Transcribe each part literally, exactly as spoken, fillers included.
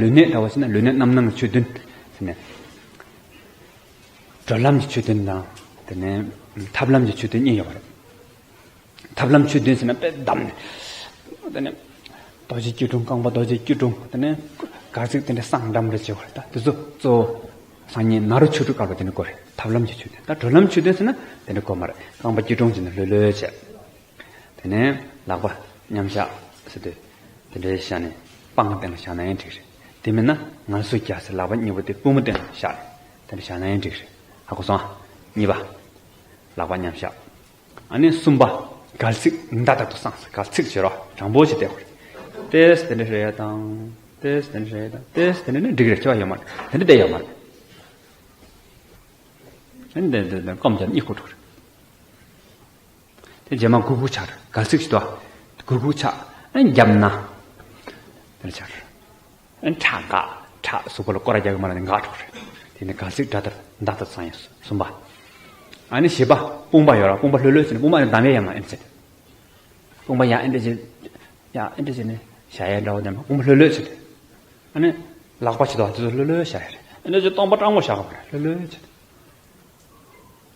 ལུས་གནད་འདྲ་བོ་ཟེར་ན་ལུས་གནད་རྣམ་སྣང་གི་ཆོས་བདུན་ཟེར་ནས། གྲོལ་ལམ་གྱི་ཆོས་བདུན་དང་། དེ་ནས་ཐབས་ལམ་གྱི་ཆོས་བདུན་གཉིས་ཡོད་པ་རེད། ཐབས་ལམ་ཆོས་བདུན་ཟེར་ན་དཔེ་བསྡམས་ནས། དེ་ནས་རྡོ་རྗེ་སྐྱིལ་ཀྲུང་། རྐང་པ་རྡོ་རྗེ་སྐྱིལ་ཀྲུང་། དེ་ནས་གར་ཚིག་དེ་འདྲ་གསང་འགྲམ་རེ་བྱེད་པ་རེད། ད་དེ་ཚོ་གཙོ་བོ་སང་ཉིན་ནཱ་རོ་ཆོས་དྲུག་བཀལ་བ་དེ་ནས་དགོས་རེད། ཐབས་ལམ་གྱི་ཆོས་བདུན། ད་གྲོལ་ལམ་ཆོས་བདུན་ཟེར་ན་དེ་འདྲ་དགོས་མ་རེད། རྐང་པ་སྐྱིལ་ཀྲུང་བྱས་ནས་ལྷོད་ལྷོད་བྱས། དེ་ནས་ལག་པ་མཉམ་བཞག་ཟེར་དུས། དེ་འདྲའི་བཞག་ནས་སྤང་སྟེང་ལ་བཞག་ན་ཡང་འགྲིག་རེད། དེ་མིན་ན་ངལ་གསོ་རྒྱག་ས་ལག་པ་གཉིས་པོ་དེ་པུས་མོ་སྟེང་ལ་བཞག་ནས་དེ་འདྲ་བཞག་ན་ཡང་འགྲིག་རེད། ཧ་གོ་སོང་ཨ། གཉིས་པ། ལག་པ་མཉམ་བཞག་ཨ་ནི་གསུམ་པ། གལ་སྲིད་མདའ་ལྟར་དུ་བསྲང་ཟེར། གལ་སྲིད་བྱེད་རོགས། དྲང་པོ་ཞིག་བལྟས་དགོས་རེད། ཏེས་དེ་འདྲ་རེད་དང་། ཏེས་དེ་འདྲ་རེད་དང་། ཏེས་དེ་འདྲ་ནི་འགྲིག་རེད། ཁྱོད་ཡོད་མ་རེད། དེ་འདྲ་བསྡད་ཡོད་མ་རེད། ཨ་ནི་འདི་འདི་འདི་སྐོམ་རྒྱབ་གཉིད་ཁུག་འགྲོ་རེད། དེ་རྗེས་མ་གུག་གུག་ཆགས་རེད། གལ་སྲིད་ཞིག་ཏུ་གུག་གུག་ཆགས། ཨ་ནི་རྒྱབ་ན་དེ་འདྲ་ཆགས་རེད། ཨ་ནི་ཁྲག་འགག་ཁྲག་གཟུགས་པོ་ལ་སྐོར་ར་རྒྱག་གི་མ་རེད། འགག་འགྲོ་རེད། དེ་ནི་གལ་སྲིད་དགྲ་ལྟར་མདའ་ལྟར་བསྲང་ཡིན། གསུམ་པ། ཨ་ནི་བཞི་པ། དཔུང་པ་ཡོད་ར། དཔུང་པ་ལྷོད་ལྷོད་བྱས་ནས། དཔུང་པ་ནི་བསྡམ་ཡས་ཡོད་མ་རེད། ཨེ་འདྲ་བྱས། དཔུང་པ་ཡང་ཨེ་འདྲ་བྱས། ཡང་ཨེ་འདྲ་བྱས་ནས་བཞག་ཡས་འདྲ་བོ་དེ་མ། དཔུང་པ་ལྷོད་ལྷོད་བྱས་ཏེ། ཨ་ནི་ལག་པ་ཇི་ལྟ་བ་དེ་ཚོ་ལྷོད་ལྷོད་བཞག་ཡས་རེད། ཨེ་འདྲ་བྱས་སྟོང་པ་སྤྲང་པོ་བཞག་གི་མ་རེད། ལྷོད་ལྷོད་བྱས་ཏེ།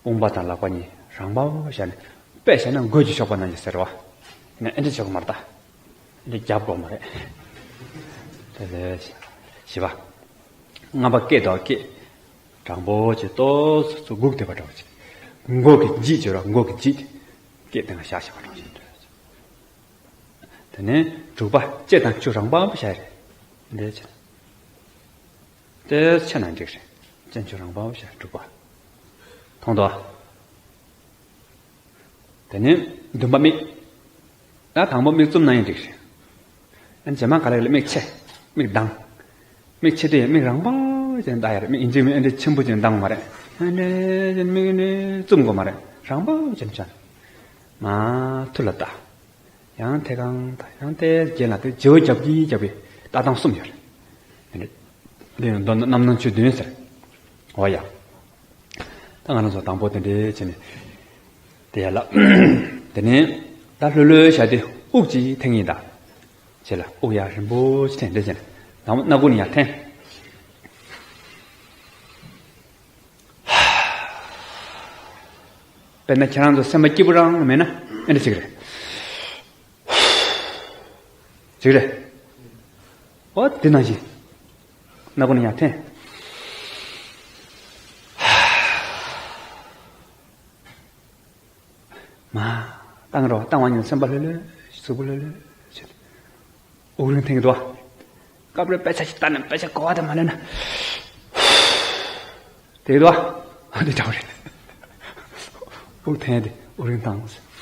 དཔུང་པ་དང་ལག་པ་གཉིས་རང་འབབ་བཞག་ནས། དཔེ་བཞག་ན་མགོ་གི་གཤོག་པ་ནང་བཞིན་ཟེར་བ། ཡིན་ན་ཨེ་འདྲ་བྱེད་དགོས་མ་རེད་ད། ཨེ་འདྲ་རྒྱབ་དགོས་མ་རེད། དེ་ལས་བཞི་པ། ལྔ་པ། སྐེ་དང་སྐེ་དྲང་པོ་བྱས། ཏོག་ཙམ་སྒུག་བསྡད་པ་འདྲ་བོ་བྱས། མགོ་གི་ལྗིད་བྱེད་རོགས། མགོ་གི་ལྗིད་སྐེ་སྟེང་ལ་བཞག་བྱས་པ་འདྲ་བོ་བྱས། དེ་ནས་དྲུག་པ། ལྕེ་དང་ལྕེ་རང་འབབ་བཞག་ཡས་རེད། འདི་བྱས། དེ་ཆེ་ན་འགྲིག་རེད། ལྕེ་ལྕེ་རང་འབབ་བཞག་དྲུག་པ། མཐོང་འདུག་ཨ། དེ་ནས་བདུན་པ་མིག་ད་དང་པོ་མིག་བཙུམ་ན་ཡང་འགྲིག་རེད། ཨ་ནི་རྗེས་མ་ག་ལེར་ལ་མིག་ཕྱེ། མིག་གདངས། མིག་ཕྱེ་དུས་མིག་རང་འབབ་ཅན་ལྟ་ཡ་རེད། མིག་ཡིན་གཅིག་མིན་ཨེ་འདྲ་ཆེན་པོ་ཅན་གདངས་མ་རེད། ཨེ་འདྲ་ཅན་མིག་ནི་བཙུམ་དགོས་མ་རེད། རང་འབབ་ཅན་བྱ། མ་ཐུར་ལ་ལྟ། ཡང་ཐད་གང་ལྟ། ཡང་ཏེ་རྒྱན་ལ་ཏེ་བརྗེ་བོ་རྒྱབ་ཀྱིས་རྒྱབ་པའི་ལྟ་སྟངས་གསུམ་ཡོད་རེད། ཨེ་འདྲ། འདི་མདོར་ན་རྣམ་སྣང་ཆོས་བདུན་ཟེར། འོ་ཡ། ད་ང་རང་ཚོ་དང་པོ་དེ་འདྲའི་བྱས་ནས། དེ་ཡ་ལ། དེ་ནས་ད་ལྷོད་ལྷོད་བྱ་དེ་དབུགས་ཀྱིས་འཐེན་ཡིན་ད། བྱས་ལ་དབུགས་ཡར་རིང་པོ་ཅིག་འཐེན་འདྲ་བྱས་ནས། དང་པོ་སྣ་ཁུག་ནས་ཡར་འཐེན། དཔེར་ན་ཁྱེད་རང་ཚོ་སེམས་པ་སྐྱིད་པོ་རང་མེད་ན་ཨེ་འདྲ་ཅིག་རེད། ཅིག་རེད། འོ་དེ་ནང་བཞིན། སྣ་ཁུག་ནས་ཡར་འཐེན། མ། བཏང་རོགས། བཏང་བ་ཉིད་སེམས་པ་ལྷོད་ལྷོད། གཟུགས་པོ་ལྷོད་ལྷོད་བྱེད། དབུགས་རིང་འཐེན་གྱི་འདུག་བ། སྐབས་རེ་དཔེ་ཆ་ཞིག་ལྟ་ནས་དཔེ་ཆ་གོ་བ་དེ་མ་ལེན་ན། དེ་འདུག་བ། འདི་འདྲ་བ་རེད། དབུགས་འཐེན་ཏེ་དབུགས་རིང་བཏང་།